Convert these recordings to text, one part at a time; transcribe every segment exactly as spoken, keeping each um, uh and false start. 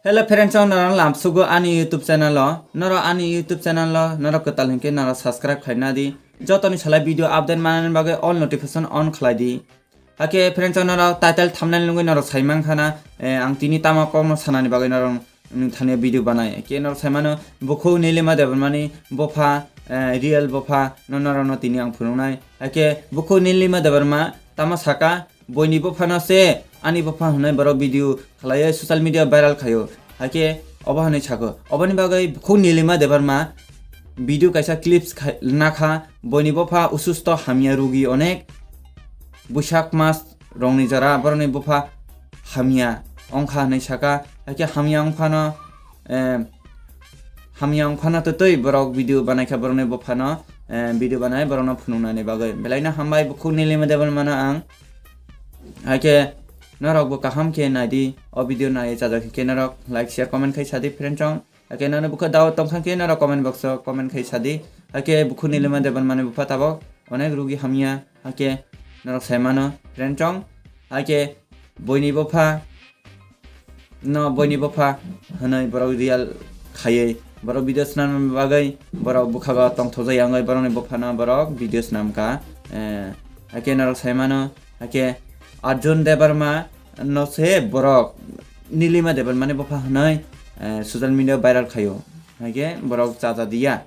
Hello friends, ang norok lamsugo ani YouTube channel o. Norok ani YouTube channel o norok kwtal hinkhe norok subscribe khaina di. Jotoni salai video update manani bagwi all notification on khlai di. Hake friends, ang norok title thumbnail nugwi norok sai mankha na, eh, ang tini tamo kokno sanani bagwi norok nung thani video banai. Hake norok sai mano bukhuk Nilima Debbarmani bopha, eh, real bopha no norokno tini ang phunuknai. Hake bukhuk Nilima Debbarma tamo saka, boini bophano se ani bopha hwnwi borok video khlaiwi social media viral khaio. Hake obo hwnwi sako. Oboni bagwi bukhuk Nilima Debbarma video kaisa clips khai-, nakha, boini bopha ususto hamya rugi onek, Buisak mas rongni jora borokni bopha hamya ongkha hwnwi saka. Hake hamya ongphano, eh, hamya ongphano twtwi borok video banaikha borokni bophano, eh, video banai borokno phunuknani bagwi. Belaino hambai bukhuk Nilima Debbarmano ang. Hake norokbo kaham khe naidi, o video nai chajak khe norok like, share, comment khai sadi friend chong. Hake nono bukha dao tongkha khe norok comment box o comment khai sadi. Hake bukhuk Nilima Debbarmani bopha tabok onek rugi hamya. Hake norok sai mano friend chong. Hake boini bopha no boini bopha hwnwi borok real khaiwi borok video swnamna bagwi borok bwkhago tongthokjak yangwi borokni bophano borok video swnamkha. Eh, hake norok sai mano, hake Arjun Debbarma no se borok Nilima Debbarmani bopha hwnwi, eh, social media viral khaio. Hake borok chajadiya.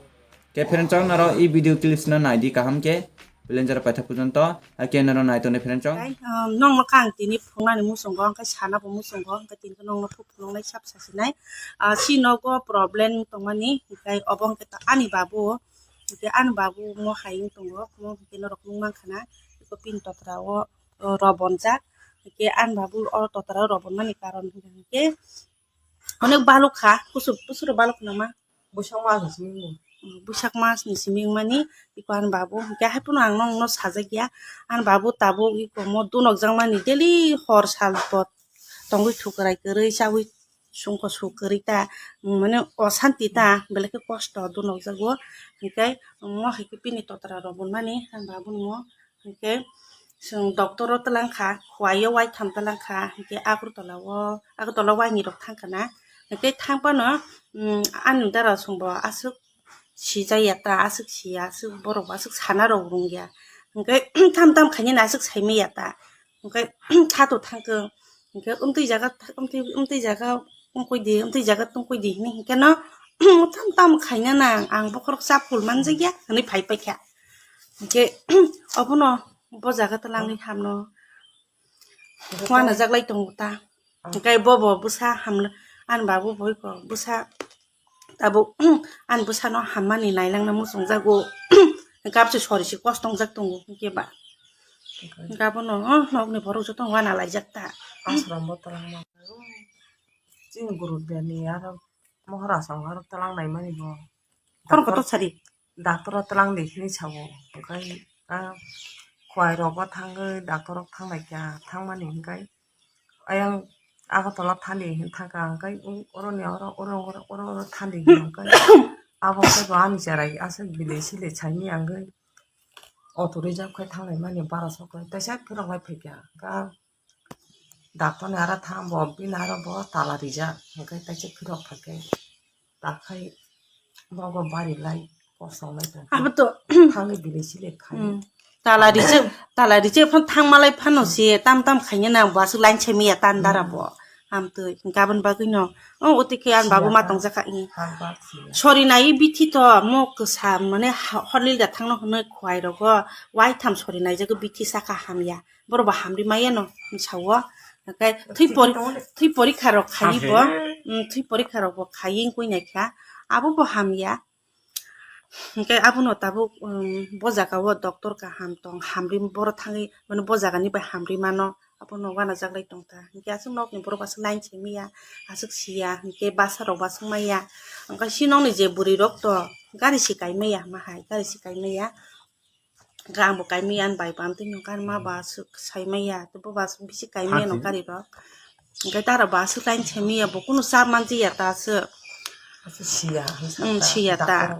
Ke friend chong norok i video clips no naidi kaham ke, belai jora paithak porjonto, hake norok nai tongnai friend chong. Kai, um, nongno kang tini phungnani muchungo, hwnkhe sana bo muchungo, hwnkhe tini nongno phunuknai sap sasinai. Ah, si nogo problem tongmani, hwnkhe obo hwnkhe ta ani babu, hwnkhe ani babu mo hai wng tongo, mo hwnkhe norok nukmankha na, eko pin totra o, o, robonjak, hwnkhe ani babu o totra o robonmani karon hwnkhe, Onek balok kha, kusuk, kusuk rok balok khna ma. Buisak mas ni simi wngmani, iko ani babu, hwnkhe hai phano ang nokno sajak ya. Ani babu tabuk iko mo dunok jakmani daily hor sal pot tongwi thukwrai kwrwi chawi sungkho su kwrwi ta, mane osanti ta, belai khe kosto dunok jago. Hwnkhe mo hai khe bini totra rok bo mani ani babu ni mo. Hwnkhe chwng doctor o twlang kha, Khowai o waitham twlang kha, hwnkhe Agartala o, Agartala o waini rok thang kha na. Hwnkhe thang phano, um, ani dara chwng bo aswk sijak ya ta, aswk siya, aswk borok bo aswk sana rok rwng ya. Hwnkhe tam tam khainani aswk sai manya ta. Hwnkhe tha to thang khe, hwnkhe amtwi jaga, amtwi, amtwi jaga tongkoi di, amtwi jaga tongkoi di hinwi hwnkhe no tam tam khainani ang, ang bokhorok chapul manjak ya hinwi phai paikha. Hwnkhe obono bo jaga twlangwi hamno uanajaklai tongo ta. Hwnkhe bobo bwsa hamno, ani babu boiko bwsa tabuk ani bwsano hammani nailangna muchungjago. Hwnkhe abose sori se kosto wngjak tongo hwnkhe ba. Hwnkhe abono, oh, nokni borok joto uanalaijak ta. Ashram bo twlangma. Chini gurudeni aro mohor asong aro twlang naimani bo. Kono kotor sari. Doctor o twlang di hinwi sao. Hwnkhe, ah, Khowai rok bo thangwi doctor rok thanglaikha, thangmani hwnkhe ayang Agartala thani hinwi thangkha, hwnkhe oroni oro, oro, oro, oro, oro thani hinwi hwnkhe abo khe bo ani cherai aswk bili sili saimanya hwnkhe auto reserve khai thanglaimani bara sok khai teisa phirok lai phaikha. Hwnkhe Doctor ni aro thang bo, bini aro bo tala rijak, hwnkhe teisa phirok phaikhe takhai bogo bari lai kosong lai tong. Abo to thangwi bili sili khai. Hmm. Tala rijak, tala rijak phano thangmalai phano se tam tam khaina nang bo aswk line se miya tan dara bo. Amtwi gabon bagwi no. O oti khe ang babu ma tongjakha. Sori nai bithi to mo kwsa mane ha-, horlil da thangno hwnwi Khowai rogo waitham sori naijago bithi saka hamya. Borok bo hamri maya no sao. Hwnkhe thwi pori-, thwi porikha rok khaiwi bo, mm, thwi porikha rok bo khaiwi wngwi naikha. Abo bo hamya. Hwnkhe abono tabuk, um, bo jaga o doctor kaham tong, hamri borok thangwi, mane bo jaga ni bai hamri mano, abono uanajaklai tongkha. Hwnkhe aswk nokni borok aswk line se miya, aswk siya, hwnkhe bwsa rok bo aswk maya. Hwnkhe si nokni je bwrwi rok to gari se kai maya, ma hai gari se kai maya. Hwnkhe ang bo kai maya, ani bai bo amtwi nokha, ani ma bo aswk sai maya, tei bo bo aswk bisi kai maya no gari rok. Hwnkhe tara bo aswk line se maya, bo kunu cha manjak ya ta aswk. Aswk siya, hmm, siya ta.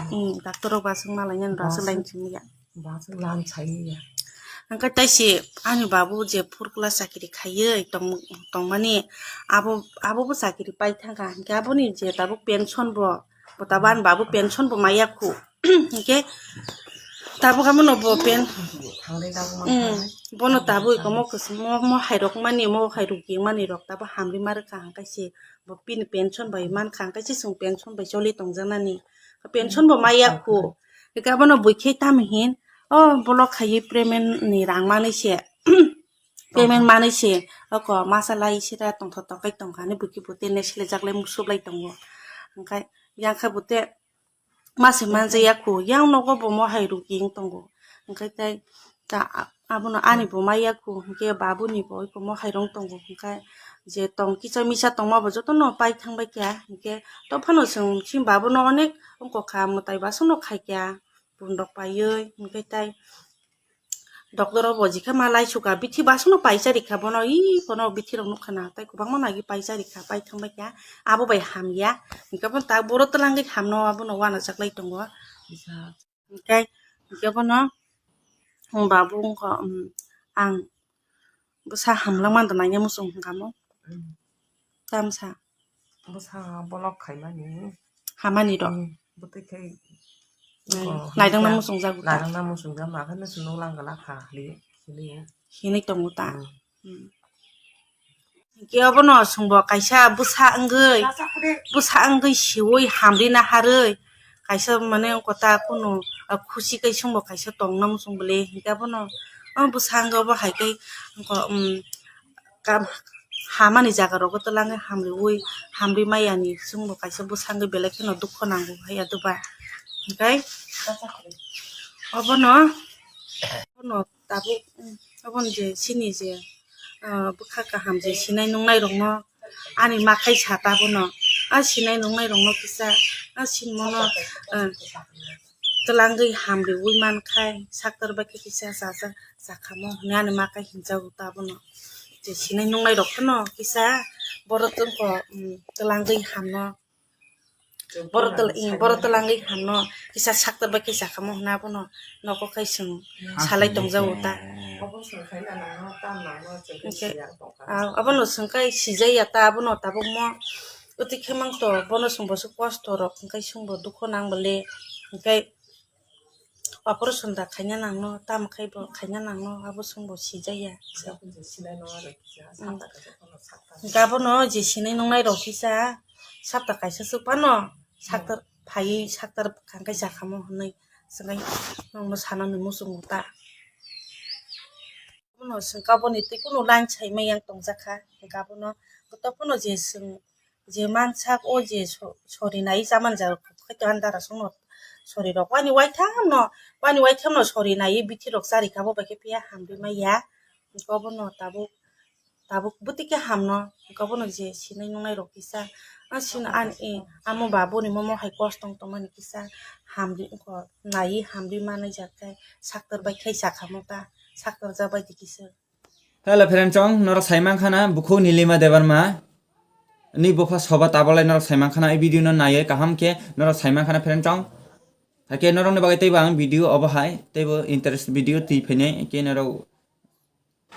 Hmm, doctor rok bo aswk malainani rok aswk line se maya. Bo aswk line sai maya. Hwnkhe taisi ani babu je four class chakiri khaiwi tong-, tongmani, abo, abo bo chakiri pai thangkha, hwnkhe aboni je tabuk pension bo, bo tabuk ani babu pension bo maya khu. Hwnkhe tabuk abono bo pen-, Thangwi nang Mm, bono tabuk iko mo kwchwng mo, mo hai rok mani, mo hai rok mani rok tabuk hamri ma rwkha, hwnkhe se bo bini pension bai mankha, hwnkhe se chwng pension bai choli tongjaknani. Pension bo maya khu. Hwnkhe abono buikhe tamo hin, o block khaiwi payment ni rang manwi se. Payment manwi se. Oko masa lai sira tongthok tongkhai tongkha ni buikhe bo te next le jak lai musup lai tongo. Hwnkhe yang khe bo te masa manjaya khu. Yang nogo bo mo hai rok ing tongo. Hwnkhe tai ta abono ani bo maya khu. Hwnkhe babuni bo iko mo hai rong tongo. Hwnkhe je tong kisa misa tongma bo jotono pai thang bai kha. Hwnkhe to phano chwng chini babuno onek wngkha, mwtai basono khai kha. Pundok paiwi, hwnkhe tai doctor o bo jikha ma lai suka, bithi basono paisa rikha bono, ih, bono bithi rok nukha na, tai kwbangma nagi paisa rikha, pai thang bai kha, abo bai hamya, hwnkhe bono ta boro twlangwi hamno, abono uanajak lai tongo. Hwnkhe, hwnkhe bono, hmm, babu wngkha, hmm, ang bwsa hamlak manta naina muchung hwnkha mo. Hmm. Tamsa. Bwsa block khaimani. Hamani rok. Hmm, bwtwi khai Hmm, oh, naidangna hwnka muchungjago ta. Naidangna muchungjak ma kheno chwng nuklang gala kha hli, hli. Hinwi tongo ta. Hmm. Hmm. Hwnkhe obono chwngbo kaisa bwsa wngwi, bwsa wngwi siwi hamrina harwi, kaisa mane wngkha ta kunu, ah, khusi kai chwngbo kaisa tongna muchung bwle. Hwnkhe abono, oh, bwsa wngwi obo hai khe wngkha, um, kam-, hamani jaga rogo twlangwi hamriwi, hamri maya ni chwngbo kaisa bwsangwi belai kheno dukho nango hai ya doba. Hwnkhe obono, obono tabuk, obono je chini je, ah, bwkha kaham je sinai nungnai rokno ani ma khai sa ta bono, ah, sinai nungnai rokno kisa, ah, sinmono, ah, twlangwi hamriwi mankhai, saktor bai khe kisa chajak, chakhamo hwnwi ani ma khe hinjago ta bono. Je sinai nungnai rok phano kisa borok tongkho, um, twlangwi hamno. Borok twla-, um, borok twlangwi hamno kisa saktor bai khe chakhamo hwnwi abono nogo khai chwng salai tongjago ta. Hwnkhe, ah, abono chwng khai sijaya ta, abono tabukmo. Tei khe mang to, bono chwngbo se kosto rok, hwnkhe chwngbo dukho nang bole, hwnkhe operation da khaina nangno, tamo khai bo khaina nangno, abo chwngbo sijaya. Hwnkhe abono je sinai nungnai rok kisa sapta kaisa swk phano saktor phaiwi saktor bwkha hwnkhe chakhamo hwnwi swngwi nongno sanani muchungo ta. Bono chwng kaboni tei kunu line sai maya wng tongjak kha, hwnkhe abono kotor phano je chwng je mansak o je so-, sori nai chamani jaga kok khe to andara songno sori rok wani waitham no, wani waitham no sori nai bithi rok chari kha, bo bai khe phiya hamri maya, hwnkhe obono tabuk, tabuk bwtwi khe hamno, hwnkhe obono je sinai nungnai rok kisa, a sino ani, amo ba boni momo hai kosto wng tongmani kisa hamri wngkha, nai hamri manai jak khe saktor bai khai chakhamo ta, saktor ja bai di kisa. Hello friend chong, norok saiman khana bukhuk Nilima Debbarma ni bupha soba tabolai norok saiman khana, ei video no naiwi kaham khe norok saiman khana friend chong. Hakhe norok ni bagwi teibo ang video obo hai teibo interest video twi phainai khe norok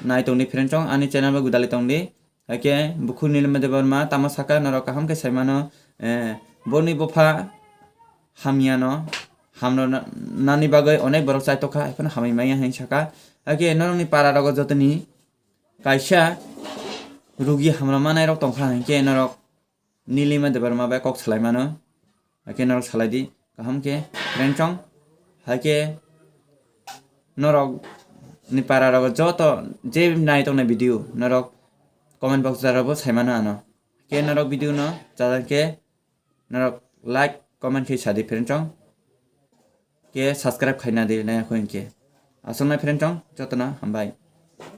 nai tongdi friend chong, ani channel bo gwdalwi tongdi. Hakhe bukhuk Nilima Debbarma tamo saka norok kaham khe saimano, eh, boni bupha hamyano, hamrwna-, nani bagwi onek borok chaitokha, haiphano hamwi manya hinwi saka. Hakhe norokni para rogo jotoni kaisa rugi hamrwma nairok tongkha hinkhe norok Nilima Debbarma bai kok salaimano. Hakhe norok salaidi, kaham khe friend chong. Hakhe norok ni para rogo joto je nai tongna video norok comment box jora bo saimano ano. Hakhe norok video no chajak khe norok like, comment khe sadi friend chong. Khe subscribe khaina di nai kho hinkhe. Aswk nai friend chong, jotono hambai.